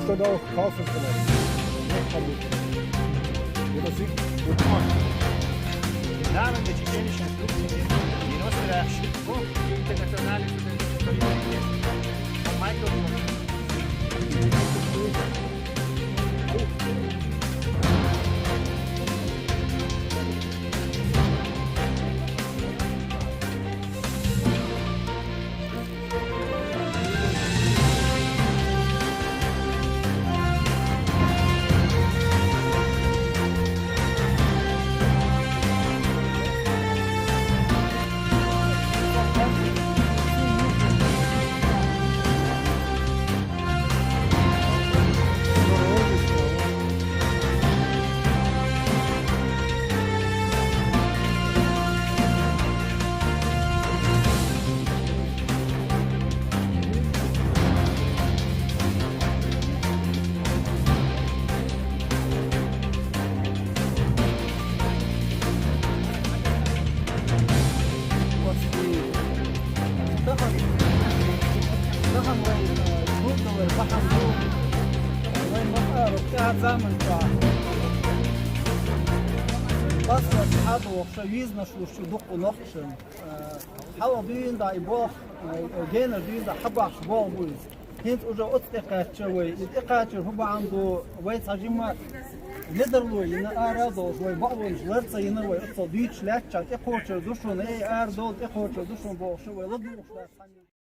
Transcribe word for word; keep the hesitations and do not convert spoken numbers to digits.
Good old coffee for that. What is it? Good morning. Name of the Chechenian group, you know, so that shit, oh, international, Michael. Паспорт хьадохуша визанаш луш ду дукха нохчашна. Э, хьала дуьйна да и болх, э, генара дуьйна да хьабахча болх бу иза. ХӀинца уже оцу тӀекхаьчча вай, и тӀекхачар хӀун бахьана ду, вай цхьа жимма ледарло йина, ара а долуш, вай бакъонаш лар ца йина, вай оццул дуьйцуш лаьттача тӀекхочур ду шуна, эй, ара долу, тӀекхочур ду шуна бохуш, вай ладугӀуш дац цхьаьна.